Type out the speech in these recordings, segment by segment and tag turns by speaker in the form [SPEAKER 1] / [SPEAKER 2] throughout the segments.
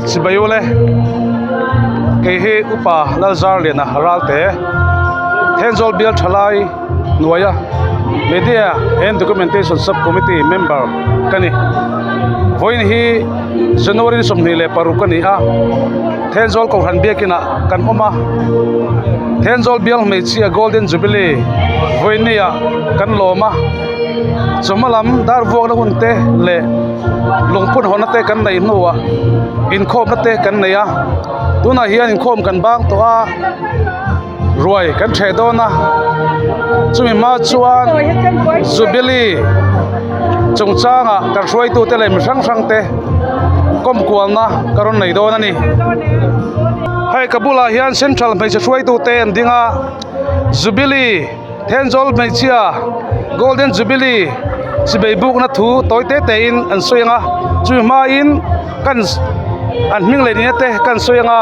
[SPEAKER 1] Chibai ule kei hi upa Lalzarliana Ralte Thenzawl bial thalai hnuaia Media and Documentation Sub Committee member ka ni. Vawiin hi January 26 a ni a, Thenzawl Kohhran biakinah kan awm a, Thenzawl bial hmeichhia Golden Jubilee vawiinniah kan lawm a, chawhma lam dar vuakna hun te leh lungphun hawnna te kan neih hnuah inkhawmna te kan nei a, tunah hian inkhawm kan bang tawh a. Ruai kan ṭheh dawn a, chumi hma chuan Jubilee chungchangah kan hruaitute leh mi hrang hrang te kawmkualna ka rawn nei dawn a ni. Hei ka bulah hian Central hmeichhe hruaitute an ding a, Jubilee Thenzawl hmeichhia Golden Jubilee chibei bukna thu tawi te te in an sawi ang a, chumi hmain kan an hming leh nihna te kan sawi ang a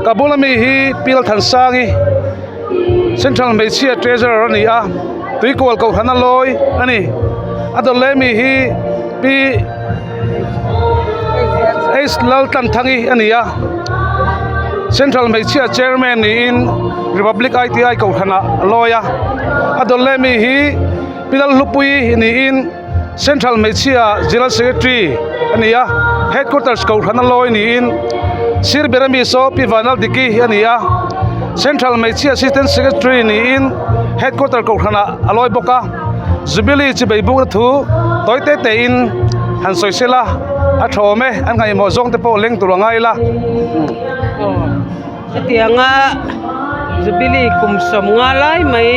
[SPEAKER 1] ka bula mi hi Pial Thansangi Central hmeichhia treasurer a ni a tuikual kohhran a lawi a ni a dawt leh mi hi Pi H Laltlanthangi a ni a Central hmeichhia chairman niin Republic I_T_I kohhran ah a lawi a a dawt leh mi hi Pi Lalhlupuii niin. Central hmeichhia General Secretary a ni a, Headquarters kohhran a lawi niin Sir Berami saw Pi Vanaldiki a ni a, Central hmeichhia Assistant Secretary niin Headquarter kohhranah a lawi bawk a, Jubilee chi beibukna thu tawi te te in han sawi sela a tha awm e, an ngaihmawh zawng te pawh leng tur a ngai la.
[SPEAKER 2] Hetianga Jubilee kum 50 lai mai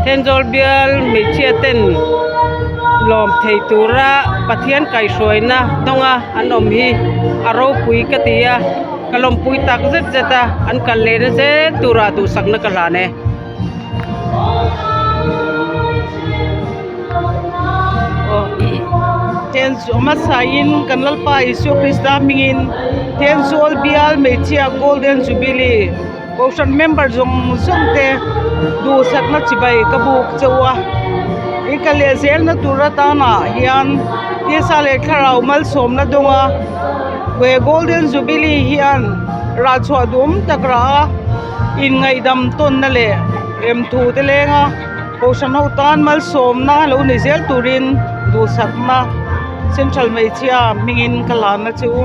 [SPEAKER 2] Thenzawl bial hmeichhia ten lawm thei tura Pathian kaihhruaina dawnga an awm hi a ropui ka ti a, ka lawmpui tak zet zet a, an kal leh na zel tura duhsakna ka hlan e.
[SPEAKER 3] Hmasaiin kan Lalpa Isua Krista hmingin Thenzawl bial hmeichhia Golden Jubilee Kohhran member zawng zawng te duhsakna chibai ka buk chauh a, in kal leh zelna tur atanah hian tisa leh thlarau malsawmna dawnga he Golden Jubilee hian rah chhuah duhawm tak rah a inngaihdam tawnna leh remthu te lenga. Kohhran ho tan malsawmna lo ni zel turin duhsakna Central hmeichhia hmingin ka lan a che u.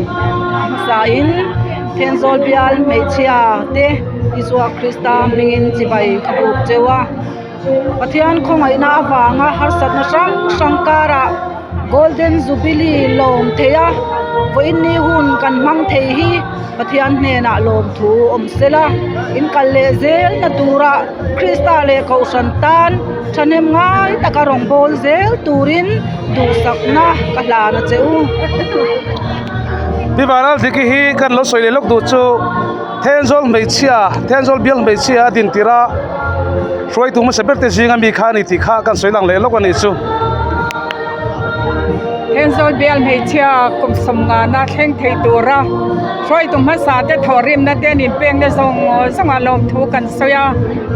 [SPEAKER 4] Hmasain Thenzawl bial hmeichhia te Isua Krista hmingin chibai ka buk cheu a. Pathian khawngaihna avanga harsatna hrang hrang karah Golden Jubilee lawm thei a, vawiinni hun kan hmang thei hi Pathian hnenah lawmthu awm sela, in kal leh zelna tura Krista leh Kohhran tan thahnem ngai taka rawngbâwl zel turin duhsakna ka hlan a che u.
[SPEAKER 1] Pi Vanlalthiki hi kan lo sawi leh lawk duh chu Thenzawl hmeichhia, Thenzawl bial hmeichhia a din tirh a, hruaitu hmasa ber te zinga mi kha a ni tih kha kan sawi lang leh lawk a nih chu.
[SPEAKER 3] Thenzawl bial hmeichhia kum 50 na thleng thei tura hruaitu hmasa te thawhrimna te an inpekna zawng zawngah lawmthu kan sawi a,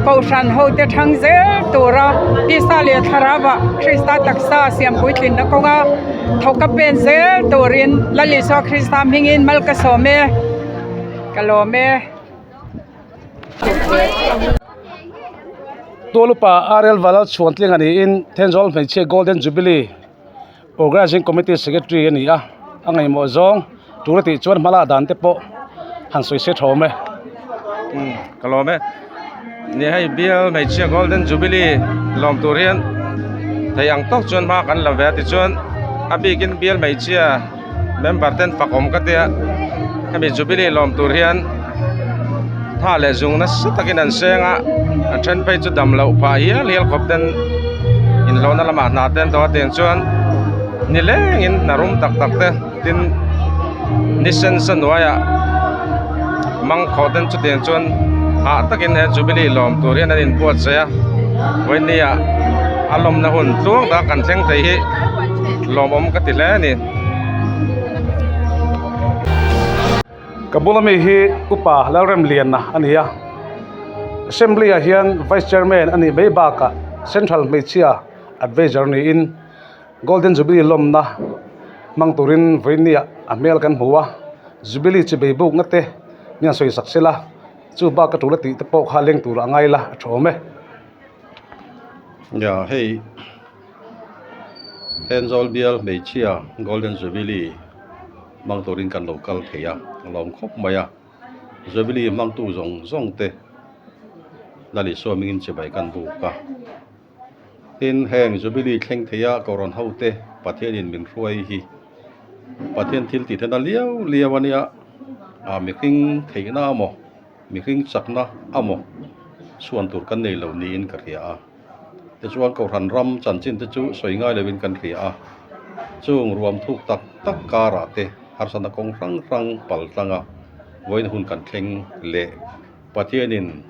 [SPEAKER 3] Kohhran ho te thang zel tura tisa leh thlarauah Krista taksa siam puitlinna kawnga thawk a pen zel turin Lal Isua Krista hmingin mal ka sawm e, ka lawm e.
[SPEAKER 1] Tualupa RL Valal Chhuantling a niin Thenzawl hmeichhia Golden Jubilee Organising Committee Secretary a ni a, a ngaihmawh zawng tura tih chuan hma lak dan te pawh han sawi se tha awm e.
[SPEAKER 5] Umm ka lawm e. Ni hei bial hmeichhia Golden Jubilee lawm tur hian thei ang tawk chuan hma kan la ve a tichuan a bikin bial hmeichhia member ten fak awm ka tia hemi Jubilee lawm tur hian tha leh zung nasa takin an seng a a then phei chu dam loh phah hial hial khawp ten inhlawhna lamah hna te an tawh a tiang chuan nilengin hna rum tak tak te tin ni sen sa hnuaiah mangkhawh ten chutiang chuan hah takin he Jubilee lawm tur hian an inbuatsaih a vawinia a lawmna hun tluang tak kan thleng thei hi lawmawm ka ti hle a ni.
[SPEAKER 1] Ka bula mi hi Upa Lalremliana a ni a, Assembly ah hian Vice Chairman a nih mai bakah Central Hmeichhia Advisor niin Golden Jubilee lawmna. Hmang turin vawinia a hmel kan hmu a, Jubilee chi bei bukna te mi an sawi sak sela, chu bak a tul a tih te pawh kha leng tur a ngai la a tha awm e.
[SPEAKER 6] Ya hei Thenzawl bial hmeichhia Golden Jubilee hmang turin kan lo kal thei a, a lawm khawp mai a, Jubilee hmangtu zawng zawng te Lal Isua hmingin chibai kan buk a. Tin, heng Jubilee thleng theia Kohhran hote Pathianin min hruai hi Pathian thil tih theihna liau liau a nia, a mihring theihna amaw, mihring chakna amaw chhuan tur kan nei lo niin ka hria a. Tichuan Kohhran ram chanchin te chu sawi ngai lovin kan hria a, chung ruam thuk tak tak karah te harsatna kawng hrang hrang pal tlanga vawiin hun kan thleng leh Pathianin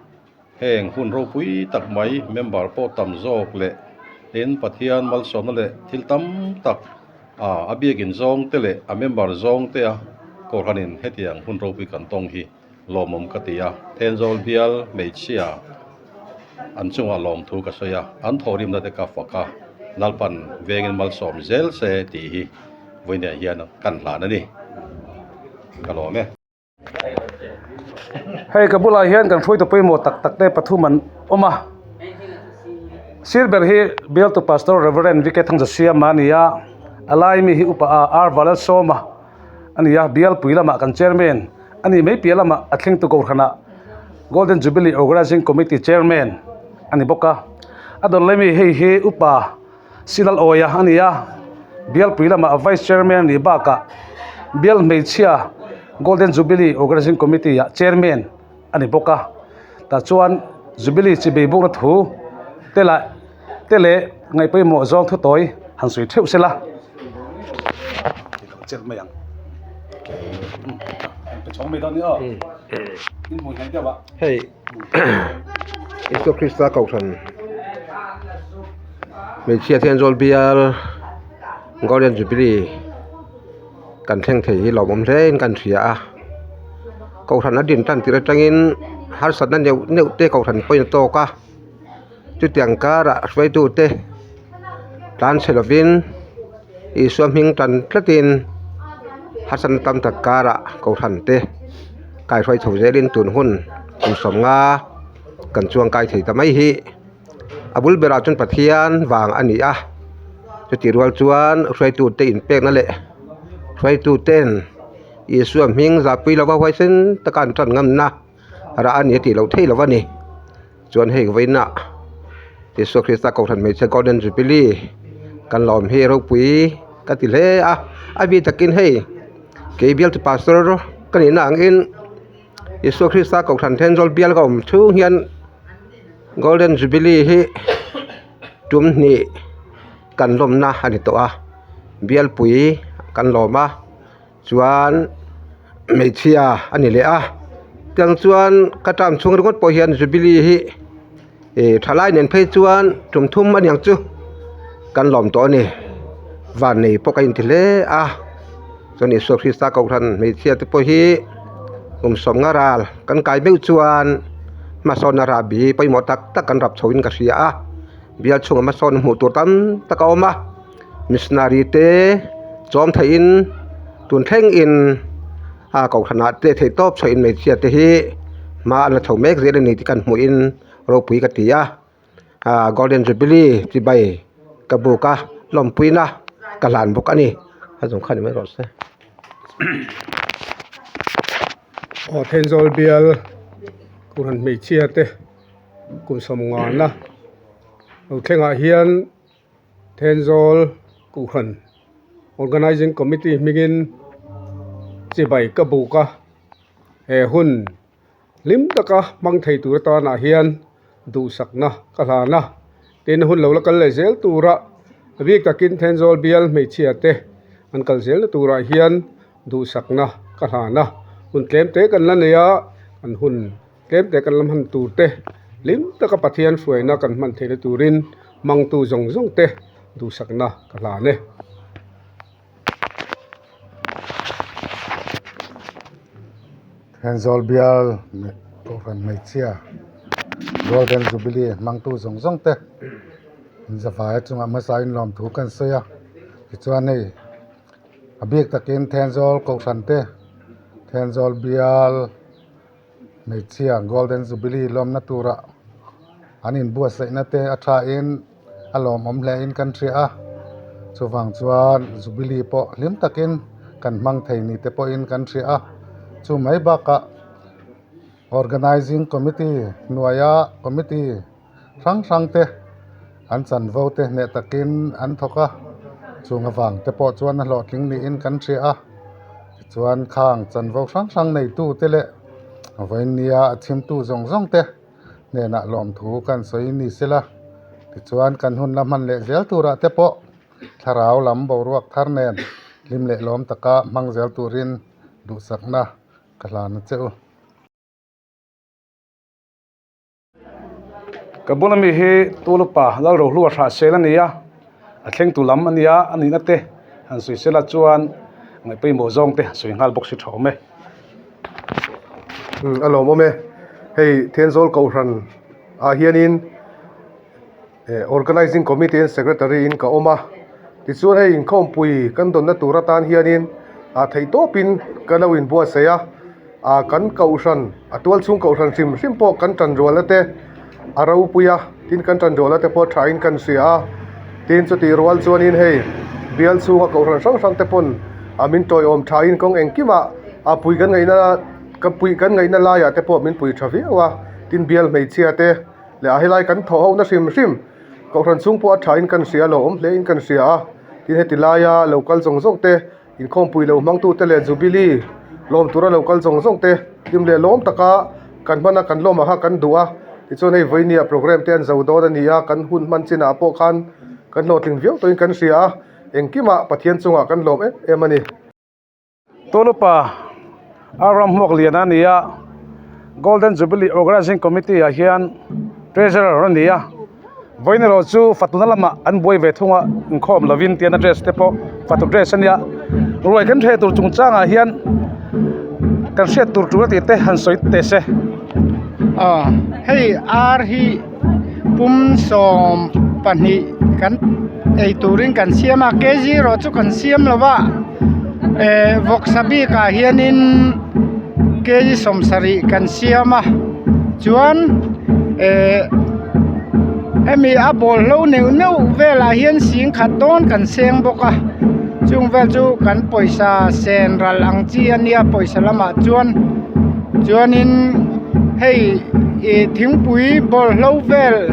[SPEAKER 6] Heng hun ropui tak mai member pawh tam zawk leh tin Pathian malsawmna leh thil tam tak a biakin zawng te leh a member zawng te a Kohhranin hetiang hun ropui kan tawng hi lawmawm ka ti a, Thenzawl bial hmeichhia an chungah lawmthu ka sawi a, an thawhrimna te ka fak a, Lalpan vengin malsawm zel se tih hi vawiinah hian kan hlan a ni. Ka lawm e.
[SPEAKER 1] Hei ka bulah hian kan hruaitu pawimawh tak tak te pathum an awm a sir ber hi bialtu pastor reverend V K Thangzasiama a ni a a lai mi hi upa a R Valalsawma a ni a bialpui lamah kan chairman a ni mai piah lamah a thlengtu kohhranah Golden Jubilee Organising Committee chairman a ni bawk a a dawr lai mi hei hi upa Silal Awia a ni a, Bialpui lamah Vice Chairman a nih bakah Bial Hmeichhia Golden Jubilee Organising Committee ah Chairman a ni bawk a, tah chuan Jubilee chi bei bukna thu te lah te leh ngaih pawimawh zawng thu tawi han sawi theuh se la.
[SPEAKER 7] Hei Isua Krista kohhran hmeichhia Thenzawl bial Golden Jubilee kan thleng thei hi lawmawm hle in kan hria a kohhran a din tan tirh atangin harsatna neuh neuh te kohhran pawhin a tawk a chutiang karah hruaitu te tlan chhe lovin Isua hming tan tlatin harsatna tam tak karah kohhran te kaihruai chho zelin tun hun kum sawmnga kan chuang kai thei ta mai hi a bul berah chuan Pathian vang a ni a chutih rual chuan hruaitu te inpekna leh hruaitu ten Isua hming zahpui lova huaisen taka an tan ngamna rah a ni a tih loh theih loh a ni chuan hei vawiinah Isua Krista kohhran hmeichhe Golden Jubilee kan la awm hi ropui ka ti hle a a bik takin hei kei bialtu pastor ka nihna angin Isua Krista kohhran Thenzawl bial ka awm chhung hian Golden Jubilee hi tum hnih kan lawmna a ni tawh a bialpui kan lawm a. Chuan hmeichhia a ni leh a tiang chuan ka term chhung ringawt pawh hian jubilee hi ih thalai nen phei chuan tum thum a niang chu kan lawm tawh a ni van nei pawh ka inti hle a chuan Isua Krista kohhran hmeichhia te pawh hi kum sawmnga ral kan kai meuh chuan hmasawnna rahbi pawimawh tak tak kan rap chho in ka hria a bial chhungah hmasawn hmuh tur tam tak a awm a. Missionary te chawm theihin tun thleng in a kohhran ah te theih tawp chhuah in hmeichhia te hi hma an la chho mek zel a ni tih kan hmuh in ropui ka ti a ah golden jubilee chibai ka buk a lawmpuina ka hlan bawk a ni a zawng kha ni mai rawh se.
[SPEAKER 8] Aw Thenzawl bial kohhran hmeichhia te kum sawmngana lo thlengah hian. Thenzawl Kohhran Organising Committee hmingin chibai ka buk a, he hun hlim taka hmang thei tur atanah hian duhsakna ka hlan a, tin hun lo la kal leh zel tura bik takin Thenzawl bial hmeichhia te an kal zelna turah hian duhsakna ka hlan a, hun tlem te kan la nei a, kan hun. Tlem te kan la hman tur te hlim taka Pathian hruaina kan hman theihna turin hmangtu zawng zawng te duhsakna ka hlan e.
[SPEAKER 9] Thenzawl bial Kohhran hmeichhia Golden Jubilee hmangtu zawng zawng te inzavaia chungah hmasain lawmthu kan sawi a, tichuan hei. A bik takin Thenzawl Kohhran te, Thenzawl bial hmeichhia Golden Jubilee lawmna tura an inbuatsaihna te a thain a lawmawm hle in kan hria a, chuvang chuan Jubilee pawh hlim takin kan hmang thei ni te pawhin kan hria a, chu mai bakah Organizing Committee hnuaia committee hrang hrang te an chanvo te hneh takin an thawk a, chung avang te pawh chuan a hlawhtling niin kan hria a, tichuan khang chanvo hrang hrang neitu te leh vawinia a chhimtu zawng zawng te hnenah lawmthu kan sawi ni sela, tichuan kan hun la hman leh zel turah te pawh thlarau lam boruak thar nen hlim leh lawm taka hmang zel turin duhsakna ka hlan a che u.
[SPEAKER 1] Ka bula mi hi Tulupa Lalrohlua Hrahsel a ni a, a thlengtu lam a nia, a nihna te han sawi sela chuan ngaih pawimawh zawng te sawi nghal bawk si tha awm e.
[SPEAKER 8] Umm a lawmawm e, hei Thenzawl Kohhran ah hianin eh Organizing Committee and Secretary in ka awm a, tichuan hei inkhawmpui kan dawnna tur atan hianin ah theihtawpin ka lo inbuatsaih a. Ah kan kohhran a tual chhung kohhran hrim hrim pawh kan tan rualna te a ropui a tin kan tan rualna te pawh thain kan hria a tin chutih rual chuanin hei bial chhunga kohhran hrang hrang te pawn ah min tawiawm thain kawng engkimah a pui kan ngaihna ka pui kan ngaihna laiah te pawh min pui tha viau a tin bial hmeichhia te leh a helai kan thawh ho na hrim hrim kohhran chhung pawh a thain kan hria a lo awm hle in kan hria a tin heti laia lo kal zawng zawng te. Inkhawmpui lo hmangtute leh Jubilee lawm tura lo kal zawng zawng te hlim leh lawm taka kan hman a, kan lawm ang kha kan duh a, tichuan hei vawinia programme te an zo dawn a ni a, kan hun hman chinah pawh khan kan hlawhtling viau tawhin kan hria a, engkimah Pathian chungah kan lawm em em a ni.
[SPEAKER 1] Tawlupa Abraham Hmuakliana a ni a, Golden Jubilee Organising Committee ah hian Treasurer a ni a. Vawiin erawh chu fatuna lamah an buai ve thung a, inkhawm lovin tian a dress te pawh fatu dress a nia. Ruai kan hreh tur chungchangah hian kan hriat tur tul a tih te han sawi teh se.
[SPEAKER 10] Aw hei ar hi pum 12 kan ei turin kan siam a kg erawh chu kan siam lo va eh vawksa bikah hianin kg 70 kan siam a chuan eh. Hemi a bawlhlo neuh neuh velah hian sing khat dawn kan seng bawk a chung vel chu kan pawisa sen ral ang chi a nia pawisa lamah chuan chuanin hei ih thingpui bawlhlo vel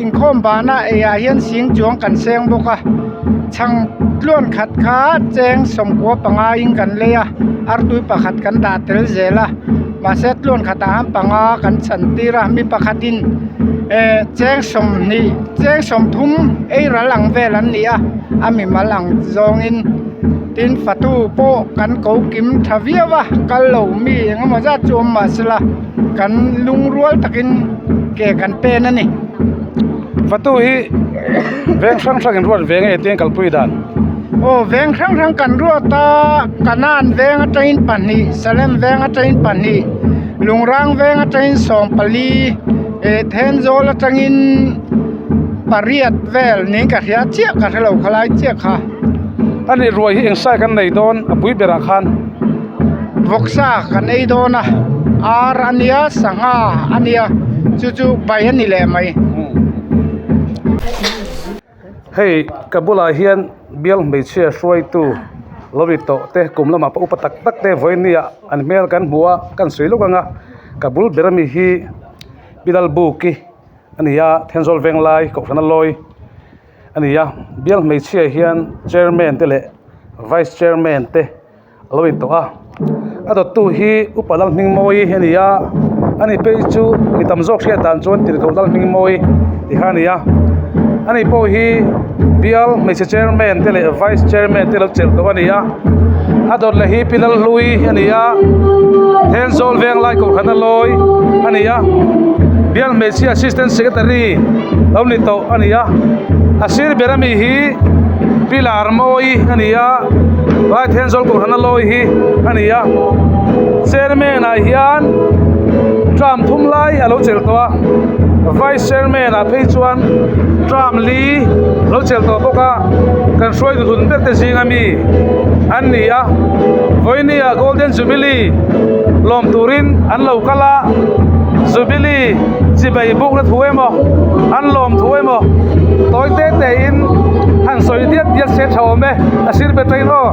[SPEAKER 10] inkhawm bahna eiah hian sing chuang kan seng bawk a chhang tluan khat kha cheng 95 in kan lei a artui pakhat kan dah tel zel a. Mahse tluan khatah hian panga kan chhan tir a mi pakhatin eh cheng 20 cheng 30 ei ral ang vel an ni a a mimal ang zawngin tin fatu pawh kan ko kim tha viau a kal lo mi eng emaw zat chu awm mahsela kan lungrual takin ke kan pen a ni.
[SPEAKER 1] Fatu hi veng hrang hrang in ruat ve nge tiin kalpui dan.
[SPEAKER 10] Aw veng hrang hrang kan ruat a Kanan veng atangin pahnih Salem veng atangin pahnih Lungrang veng atangin 14 eh Thenzawl atangin pariat vel niin ka hria chiah ka hrelo khalai chiah kha.
[SPEAKER 1] A nih ruai hi eng sai kan nei dawn a pui berah khan.
[SPEAKER 10] Vawksa kan ei dawn a ar a nia sangha a nia chu chu bai a ni leh mai.
[SPEAKER 1] Hei ka bulah hian bial hmeichhia hruaitu lo ni tawh te kum lamah pawh upa tak tak te vawinia an hmel kan hmu a kan sawi lawk ang a ka bul ber ami hi Bilal Buki a ni a Thenzawl Venglai Kohhran a lawi a ni a bial hmeichhia hian chairman te leh vice chairman te a lo intawh a a dawttu hi upa Lalhmingmawi a ni a ani phei chu mi tam zawk hriat dan chuan tirhkoh Lalhmingmawi tih kha a ni a ani pawh hi bial hmeichhe chairman te leh vice chairman te lo chelh tawh a ni a a dawt leh hi pi Lalhlui a ni a Thenzawl Venglai kohhran a lawi a ni a bial hmeichhia assistant secretary lo ni tawh a ni a a sir ber ami hi pi Larmawi a ni a. Lai Thenzawl Kohhran a lawi hi a ni a chairman ah hian term thum lai a lo chelh tawh a vice chairman ah phei chuan term li a lo chelh tawh bawk a kan hruai duhlun ber te zing ami an ni a vawinia golden jubilee lawm turin an lo kal a jubilee chibai bukna thu emaw an lawm thu emaw tawi te te in han sawi diat diat se tha awm e a sir be tain aw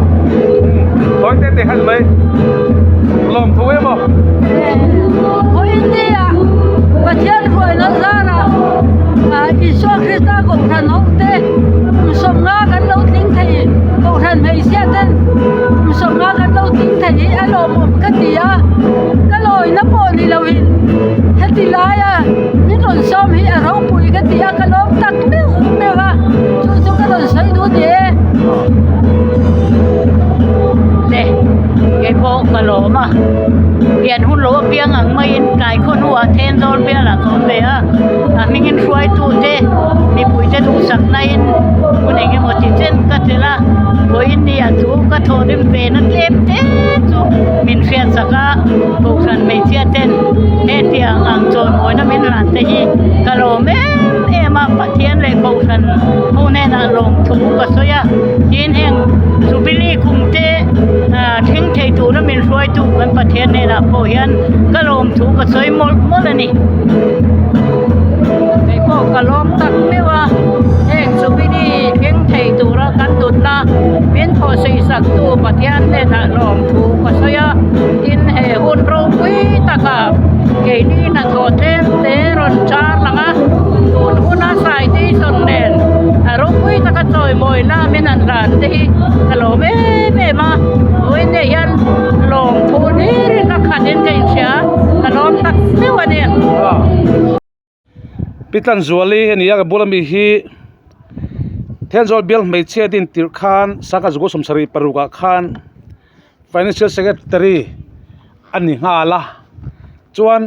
[SPEAKER 1] tawi te te khan mai lawm thu emaw.
[SPEAKER 11] Vawinia Pathian ruaina zarah Isua Krista kohhran ho te kum sawmnga kan lo tling thei kohhran hmeichhia ten kum sawmnga kan lo tling thei hi a lawmawm ka ti a ka lawina pawh ni loin heti laia min rawn sawm hi a ropui ka ti a ka lawm tak meuh meuh a chu chu ka rawn sawi duh ni e.
[SPEAKER 12] Le keipawh ka lawm a pian hun lo apiang ang maiin tlai khaw hnuah Thenzawl bialah ka awm ve a a hmingin hruaitute mipuite duhsaknain hun eng emaw ti chen ka chelh a vawiin ni ah chu ka thawhrim ve na tlem te chu min hriatsak a kohhran hmeichhia ten hetiang ang chawimawina min hlan te hi ka lawm em em a Pathian leh kohhran ho hnenah lawmthu ka sawi a tin heng jubilee kum te ah thleng thei tura min hruaitu kan Pathian hnenah pawh hian ka lawmthu ka sawi mawlh mawlh a ni.
[SPEAKER 13] Kei pawh ka lawm tak meuh a, heng jubilee thleng thei tura kan nunna min thawhsei sak tu Pathian hnenah lawmthu ka sawi a, tin he hun ropui takah keini hnathawh tlem te rawn char lang a, tun huna citation nen a ropui taka chawimawina min han hlan te hi ka lawm em em a, vawiin nei hian lawmthu hlirin a khatin ka inhria ka lawm tak meuh a ni.
[SPEAKER 1] Pitlan Zuali a ni a ka bula mi hi Thenzawl bial hmeichhia din tirh khan sangha zukua sawmsarih paruk ah khan financial secretary a ni nghal a chuan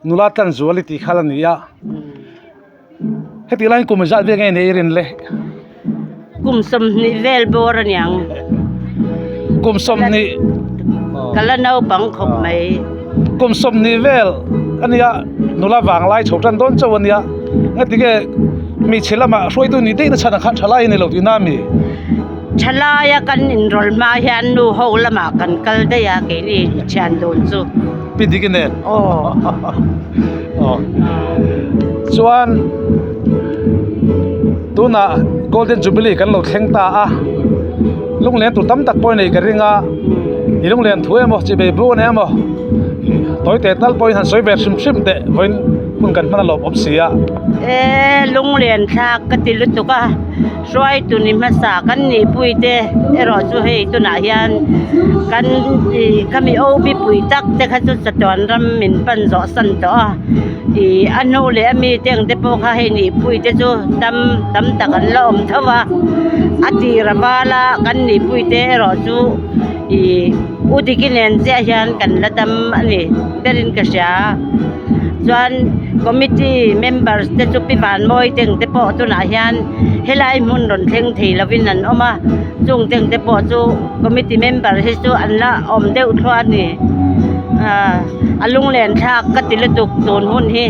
[SPEAKER 1] nula tlan Zuali tih kha la ni a heti laiin kum zat vel nge nei i rin le.
[SPEAKER 14] Kum sawmhnih vel bawr a niang.
[SPEAKER 1] Kum sawmhnih.
[SPEAKER 14] Ka la naupang khawp mai.
[SPEAKER 1] Kum sawmhnih vel a nia nula vanglai chho tan dawn chauh a nia ngati nge hmeichhe lamah hruaitu ni daih na chhan ang khan thalai a ni lo tihna a mi?
[SPEAKER 14] Thalaia kan inrawlh hma hian nu ho lamah kan kal daih a keini thian dun chu.
[SPEAKER 1] Pi dik i nen?
[SPEAKER 14] Aw.
[SPEAKER 1] Aw. Chuan. Tunah Golden Jubilee kan lo thleng ta a, lunglen tur tam tak pawh i nei ka ring a, i lunglen thu emaw chi bei buk a ni emaw tawi teh tal pawhin han sawi ve hrim hrim teh vawiin hun kan hman a lawm awm si a.
[SPEAKER 14] E lunglen thlak ka ti lutuk a, hruaitu ni hmasa kan nihpui te erawh chu hei tunah hian kan ih khami OB pui tak te kha chu chatuan ram min pan zawh san tawh a. Ih a hnu leh a mi te ang te pawh kha hei nihpui te chu tam tam tak an la awm tho a a tir a val a kan nihpui te erawh chu ih u diki nen chiah hian kan la dam a ni berin ka hria chuan committee members te chu pi vanmawi te ang te pawh tunah hian helai hmun rawn thleng thei lovin an awm a chung te ang te pawh chu committee member hi chu an la awm deuh thluah a ni ah. A lunglen thlak ka ti lutuk tun hun hi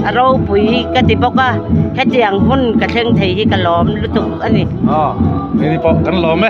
[SPEAKER 14] a ropui ka ti bawk a hetiang hun ka thleng thei hi ka lawm lutuk a ni.
[SPEAKER 1] Hei pawh kan lawm e.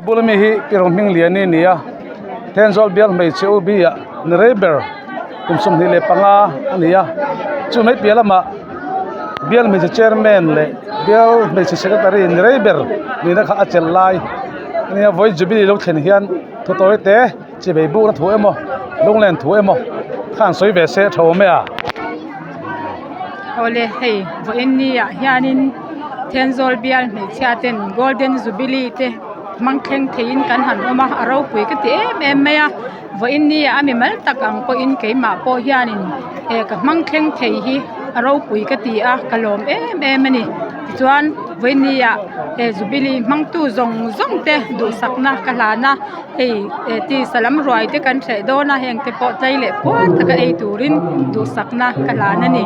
[SPEAKER 1] Bula mi hi Pirang hming lian i ni a Thenzawl bial hmeichhe u bi ah ni rei ber kum 25 a ni a chu mai piah lamah bial hmeichhe chairman leh bial hmeichhe secretary ni rei ber nihna kha a chelh lai a nia vawi jubilee lo thlen hian thu tawi te chi vei buk na thu emaw lunglen thu emaw kha an sawi ve se a tha awm e a.
[SPEAKER 15] Awle hei vawiin ni ah hianin Thenzawl bial hmeichhia ten golden jubilee te hmang thleng theiin kan han awm a a ropui ka ti em em mai a vawiin ni ah a mimal tak ang pawhin keimah pawh hianin eh ka hmang thleng thei hi a ropui ka ti a ka lawm em em a ni tichuan vawiin ni ah he jubilee hmangtu zawng zawng te duhsakna ka hlan a hei eh tisa lam ruai te kan hreh dawn a heng te pawh tlai leh puar taka ei turin duhsakna ka hlan a ni.